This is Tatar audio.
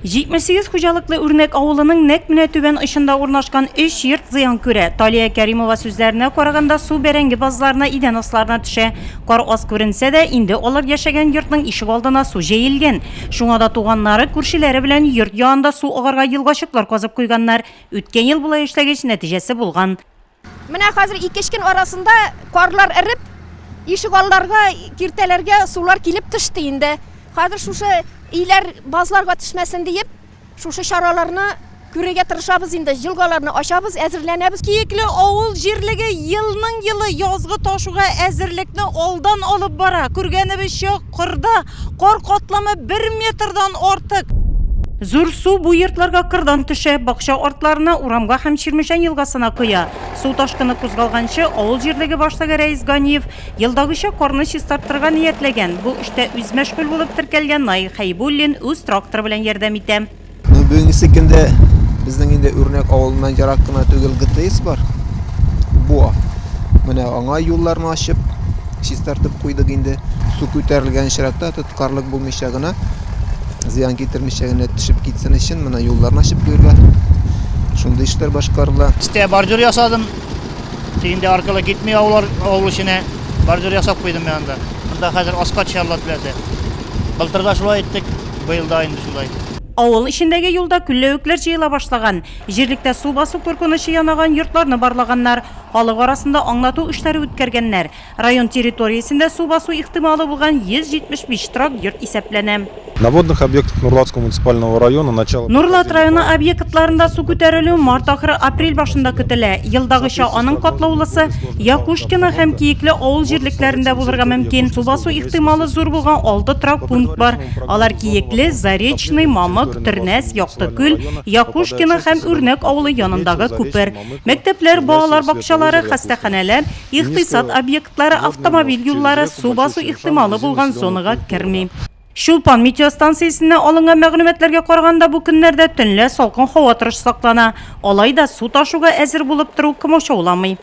78 хуҗалыклы Үрнәк авылының нәкъ менә түбән очында урнашкан өч йорт зыян күрә. Талия Кәримова сүзләренә караганда, су бәрәңге базларына, идән асларына төшә. Кар аз күренсә дә, инде алар яшәгән йортның ишек алдына су җәелгән. Шуңа да туганнары, күршеләре белән йорт янында су агарга елгачыклар казып куйганнар. Үткән ел болай эшләгәч, нәтиҗәсе булган. Менә хәзер ике-өч көн арасында карлар эреп, ишегалларга, киртәләргә сулар килеп төште инде. Хәзер шушы өйләр базларга төшмәсен диеп, шушы чараларны күрергә тырышабыз инде. Елгаларны ачабыз, әзерләнәбез. Киекле авыл җирлеге елның-елы язгы ташуга әзерлекне алдан алып бара. Күргәнебезчә, кырда Кар катламы бер метрдан артык. Зур су бу йортларга кырдан төшә, бакча артларына, урамга һәм Чирмешән елгасына коя. Су ташкыны кузгалганчы, авыл җирлеге башлыгы Рәис Ганиев елдагыча карны чистарттырырга ниятләгән. Бу эштә үзмәшгуль булып теркәлгән Наил Хәйбуллин үз тракторы белән ярдәм итә. Ну, бүгенгесе көндә безнең инде Үрнәк авылыннан ерак кына түгел ГТС бар. Буа. Менә аңа юлларны ачып, чистартып куйдык инде. Су күтәрелгән очракта тоткарлык булмыйча гына, зыян китермичә генә төшеп китсен өчен менә юлларны ачып куярга. Шундый эшләр башкарыла. Өстә бордюр ясадым. Тегендә аркылы китми авыл, авыл эченә. Бордюр ясап куйдым мин анда. Монда хәзер аска төшә алла теләсә. Былтыр да шулай иттек, быел да инде шулай. Авыл эчендәге юлда күлләвекләр җыела башлаган. Җирлектә су басу куркынычы янаган йортларны барлаганнар. Халык арасында аңлату эшләре үткәргәннәр. Район территориясендә су басу ихтималы булган 175 торак йорт исәпләнә. На водных объектах Нурлатского муниципального района начало Нурлат районы объектларында су күтәрелү март ахыры, апрель башында көтелә. Елдагыча аның катлаулысы Якушкино һәм Киекле авыл җирлекләрендә булырга мөмкин. Су басу ихтималы зур булган алты торак пункт бар. Алар Киекле, Заречный, Мамык, Төрнәс, Якты Күл, Якушкино һәм Үрнәк авылы янындагы күпер. Мәктәпләр, балалар бакчалары, хастаханәләр, икътисад объектлары, автомобиль юллары су басу ихтималы булган зонага керми. Чулпан метеостанциясеннән алынган мәгълүматларга караганда, бу көннәрдә төнлә салкын һава торышы саклана. Алай да су ташуга әзер булып тору комачауламый.